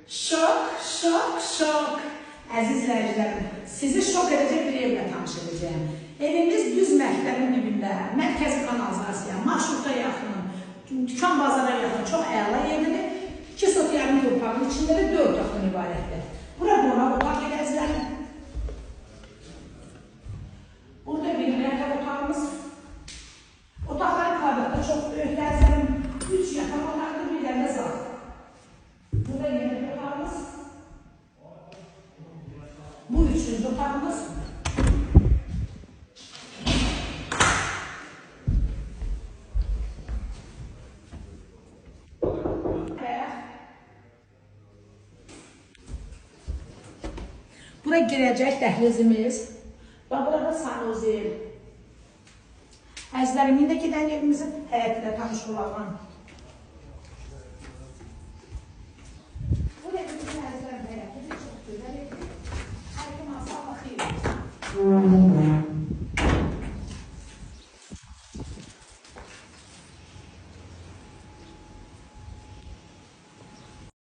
Şok, şok, şok. Əziz izləyicilərim, sizi şok edəcək bir evlə tanış edəcəyim. Evimiz düz məktəbin dibində, mərkəzi kanalizasiya, marşruta yaxın, dükan bazara yaxın, çox əla yerdir. 2 sot yarım torpağın içində də 4 otaqdan ibarətdir. Bura qonaq otaq əzizlərim. Burada bir yataq otağımız. Otaqların kvadratda çox böyük əzizlərim. 3 yataq otaqdır, bir dənə zal. Burada yemək otağımız. Bu üçüncü otağımız. Bura girəcək dəhlizimiz. Bax, burada sanuzel. Əzizlərim, indi gedən evimizin həyəti ilə tanış olağım. Bu evimizin əzizlərim həyətidir, çox gözəl evdir. Hər kim alsa Allah xeyir olsun.